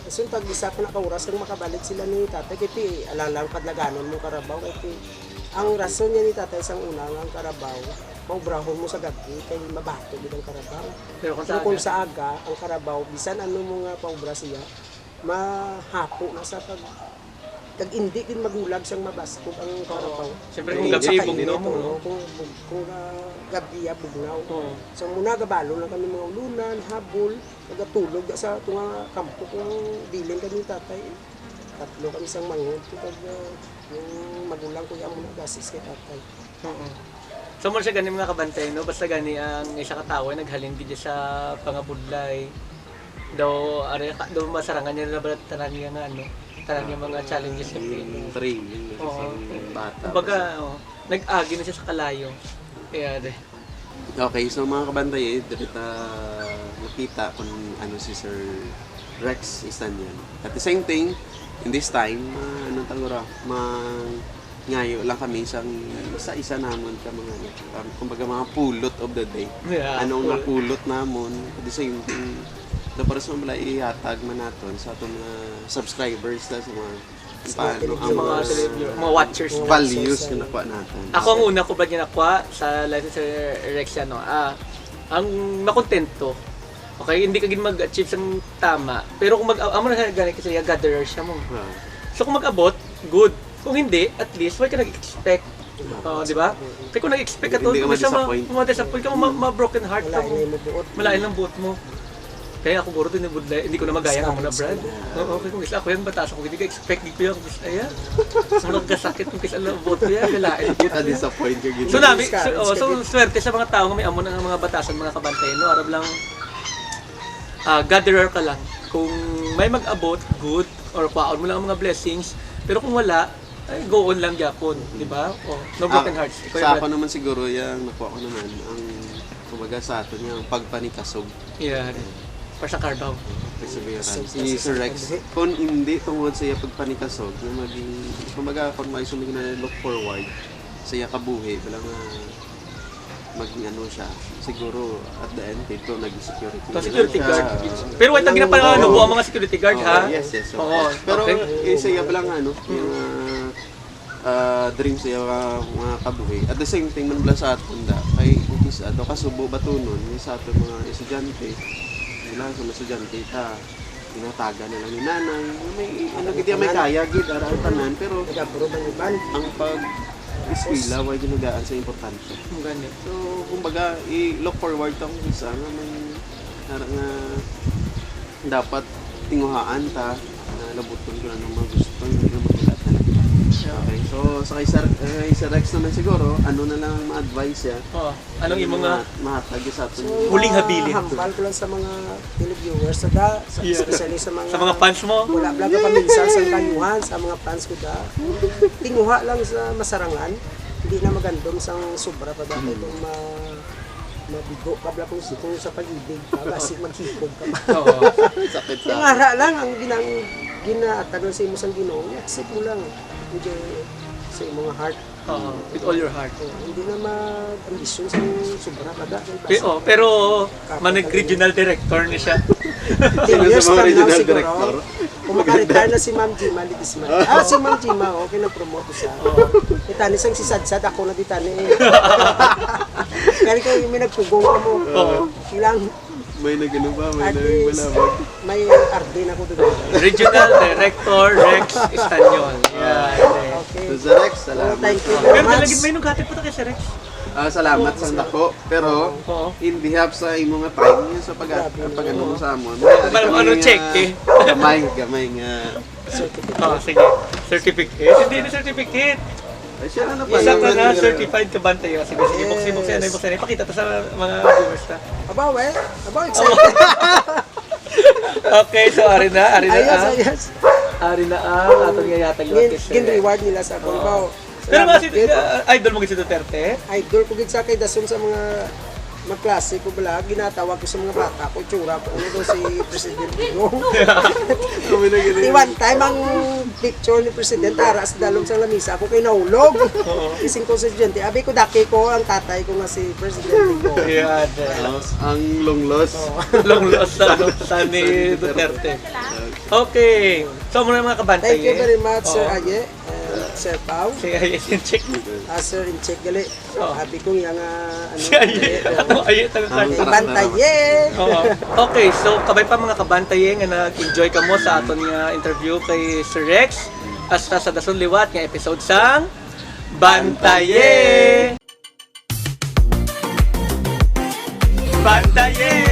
Kaso pag isa pa na ka oras kang makabalik sila ni tatay, kay ti, alang-alang padlaganon mo Carabao, kay ti, ang rason niya ni tatay sang una nga ang Carabao, paubrahon mo sa gabi, kay mabato gid ang Carabao. Pero kung So, sa kung aga, sa aga, ang Carabao, bisan ano mo nga paubra siya, mahapo na sa pag kag hindi din magulag sang mabaskog ang Carabao. Siyempre, Hindi kung gabi, sa bugnaw kainit, mo, no? Oo, kung, kung, kung ah, gabi, ah, bugnaw. Oo. So, muna gabalo lang kami mga ulunan, habol, nagatulog sa tunga kampo kung bilin kami tatay. Tatlo kami sang manghod, kag ah, yung magulang ko yung muna gasis kay tatay. Oo. So, mo siya gani mga kabantay, no? Basta gani ang isa ka tawo ay naghalin gid sa pangabudlay. Daw, ari ka, daw masarangan niya na ba tanan niya nga, ano, tanan niya mga challenges nga Yung training na Oo. sa bata. Kumbaga, oh, nag-agi na siya sa kalayo. Kaya, de. Okay, so mga kabantay, eh, dito ta nakita kung ano si Sir Rex Istanyan. At the same thing, in this time, uh, ano tangura, ma ngayo lang kami sang isa-isa namon ka mga, um, kumbaga, mga pulot of the day. Yeah, Anong pulot. Napulot namon, at the same thing, daw para sa mga ihatag man naton sa atong mga subscribers, ta, sa mga paano ang Ang mga mga celeb-, mga watchers. Values nga nakuha natin. Ako ang una ko ba niya nakuha sa life ni Sir Rex, ano, ah, ang makontento. Okay, hindi ka gid mag-achieve sang tama. Pero kung mag amo na siya gani kasi gatherer siya mo. Ah. So kung mag-abot, good. Kung hindi, at least wala ka nag-expect. Oh, di ba? Kaya kung nag-expect ka to, Hindi ka kung minsan ma- ma-disappoint. ma-disappoint ka, ma- ma-broken heart ka Wala mo. na yung mabuot. Malain lang buot mo. Kaya ako guro din budlay. Hindi ko na magaya nga muna, Brad. Oo, okay, kung isa ako yung batas ako, hindi ka expect, di ko yung kaya. Sobrang kasakit kung kisa lang buot ko yan, malain lang buot ko yan. Na-disappoint ka gid. So, nami, so, oh, so, swerte sa mga tao nga may amo na nga mga batasan, mga kabantay, no? Arab lang, ah, gatherer ka lang. Kung may mag-abot, good, or kwaon mo lang ang mga blessings. Pero kung wala, ay, go on lang gyapon, di ba? Oh, no broken Ah, hearts. Ikaw Sa yung ako naman siguro, yung nakuha ko naman, ang kumbaga sa aton, yung pagpanikasog. Yeah. Para sa Carabao. Perseverance. Si Sir Rex, kung hindi tungod sa iya pagpanikasog, yung maging, kumbaga, kung may sumigin na look forward sa iya kabuhi, wala nga maging ano siya, siguro at the end, dito naging security. So, security Siya, guard. Pero wala tagi na pala ano, ang mga security guard, ha? Yes, yes, of Oo, course. Pero okay. isa iya lang ano, yung ah, ah, dream sa iya nga mga kabuhi. At the same time, man pala sa aton da, kay kung kisa ato kasubo batunon, yung sa aton mga estudyante, wala sa mga estudyante ta, ginatagan na lang ni nanay. May, ano, gid may kaya gid, ara ang tanan, pero Nag-abroad ang iban. ang pag eskwela, way ginagaan sa importansya. Ang gani. So, kumbaga, i-look forward ta kung isa nga may, nga, nga dapat tinguhaan ta na labuton ko lang ng mga gusto, hindi na magbilat na lang. Okay, so sa kay Sir, eh, Sir Rex naman siguro, ano na lang ang ma-advise siya? Oh, anong imo nga Mahatag sa atin. Huling habilin. Hambal ko lang sa mga televiewers sa da, sa, Yeah. Especially sa mga Sa mga fans mo? Wala vlog ka paminsan sa kayuhan sa mga fans ko da. Tinguha lang sa masarangan, hindi na magandom sang sobra pa dahil kung ma mabigo ka bla kung, kung sa pag-ibig ka, basi maghikog ka pa. Oo. Sakit Yung sa ara lang ang ginang ginaatagan sa imo sang Ginoo, accept mo lang. Medyo sa imong heart. Oo. With all your heart. Oh, hindi na mag-ambisyon sa sobra kada. Pe- oh, pero manig regional director ni siya. Ten years Sa mga from now regional siguro, director. Kung makaretire na si Ma'am Gima Ledesma. Ah, si Ma'am Gima, okay, nag-promote siya. Kita ni sang si Sadsad, ako na di tani eh. Kaya kayo may nagpugong ka mo. Oo. Ilang May nagano ba? May At least, nagbalabag. May arde na ko doon. Regional Director Rex Estanyol. Yeah. Okay. So, Sir Rex, salamat. Thank you Pero very much. Talaga may naghatag pa ta kay Sir Rex. Ah, salamat sa dako, pero Oo. In behalf sa imo nga time, yun sa pag Grabe. pag ano mo sa amon. Ano, ano, check, eh? Gamay, gamay nga. Oh, sige. Certificate. Hindi na certificate. Ay, siya na Isa ka pala. na certified ka bantay. Sige, sige. Buksi, buksi, ano, Yes. buksi. Ano, ipakita ta sa mga viewers na. Abaw eh. Abaw, excited. Okay, so ari na, ari na Ayos, ang, ayos. Ari na ang aton nga yatag Gin, liwat. gin-reward nila sa akong Oo. baw. Pero mga si, Salamat, uh, idol mo gid si Duterte? Idol ko gid sa kay dason sa mga magklase ko bala, ginatawag ko sa mga bata ko, tsura ko, ano daw si President Digong. Kami na gini. Di one time ang picture ni President, ara sa dalom sa lamisa, ako kay nahulog. Ising ko sa estudyante, abi ko daki ko, ang tatay ko nga si President Digong. Yeah, Ah, ang long lost. Long lost sa, sa ni Duterte. Okay. So, muna mga kabantay. Thank you very much, Sir Oo. Aye, and Sir Pau. Sige, ayos yung check. Ah, Sir Incheck, gali. Oh. Abi ko nga nga, ano, Sige, ayos. Ako, ayos ang Ang Ay, bantaye! Oo. Okay, so kabay pa mga kabantaye nga nag-enjoy kamo sa aton nga interview kay Sir Rex. Hasta sa dason liwat nga episode sang Bantaye! Bantaye!